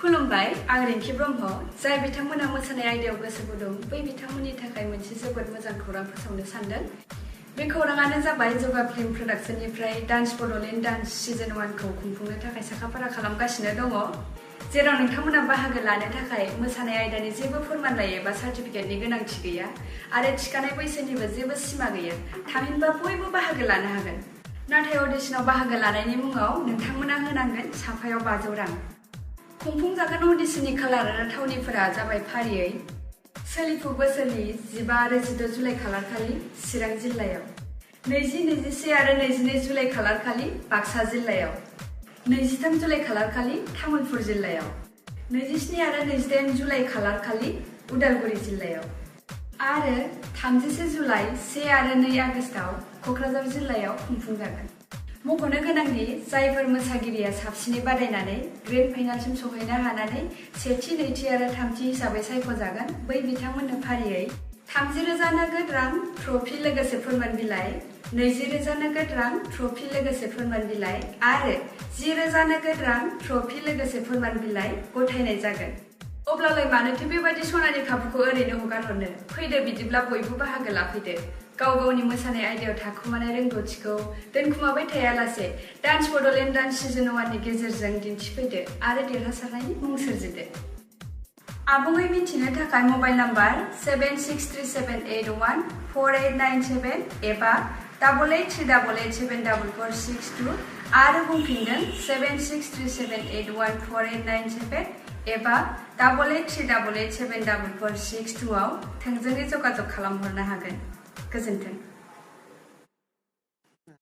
खुलुमबाय आं रिंकी ब्रह्म जाय बिथांमोना मोसानाय आयदायाव गोसो गुदुं बै बिथांमोननि थाखाय मोनसे जोबोद मोजां खौरां फोसावनो सानदों। बे खौराङानो जाबाय जगा फिल्म प्रडाक्शननिफ्राय डान्स बड'लेण्ड डान्स सिजन 1 खौ खुंफुंनो थाखाय साखाफारा खालामगासिनो दङ, जेराव नोंथांमोना बाहागो लानो थाखाय मोसानाय आयदानि जेबो फोरमानलाइ एबा सार्टिफिकेटनि गोनांथि गैया आरो थिखानाय बैसोनिबो जेबो सिमा गैया। थामहिनबा बयबो बाहागो लानो हागोन। नाथाय अडिशनाव बाहागो लानायनि मुङाव नोंथांमोना होनांगोन साफायाव 500 रां। खुंफुंजागोन अडिशननि खालार आरो थावनिफोरा जाबाय फारियै सोलिफु बोसोरनि 15 आरो 16 जुलाइ खालारखालि चिरां जिल्लायाव, 20, 21 आरो 22 जुलाइ खालारखालि बाक्सा जिल्लायाव, 23 जुलाइ खालारखालि तामुलपुर जिल्लायाव, 27 आरो 28 जुलाइ खालारखालि उदालगुरि जिल्लायाव आरो 31 जुलाइ 1 आरो 2 आगस्टआव क'क्राझार जिल्लायाव खुंफुंजागोन। मख'नो गोनांदि जायफोर मोसागिरिया साबसिनै बादायनानै ग्रेन्ड फाइनालसिम सौहैनो हानानै सेथि, नैथि आरो थामथि हिसाबै सायख'जागोन बै बिथांमोननो फारियै 30,000 नोगोद रां ट्रफी लोगोसे फोरमान बिलाइ, 20,000 नोगोद रां ट्रफी लोगोसे फोरमान बिलाइ आरो 10,000 नोगोद रां ट्रफी लोगोसे फोरमान बिलाइ गथायनाय जागोन। अब्लालाय मानोथो बेबायदि सनानि खाबुखौ ओरैनो हगारहरनो? फैदो बिदिब्ला बयबो बाहागो लाफैदो। गाव गावनि मोसानाय आयदायाव थाखुमानाय रोंगौथिखौ दोनखुमाबाय थायालासे डान्स बड'लेण्ड डान्स सिजन 1 नि गेजेरजों दिन्थिफैदो आरो देरहासारनायनि मुं सोरजिदो। आबुङै मिथिनो थाखाय मबाइल नाम्बार 7637814897 एबा 8838874462 आरो बुंफिनदों 7637814897 एबा 8838874462 आव थोंजोङै जगाजग खालामहरनो हागोन। गोजोन्थों।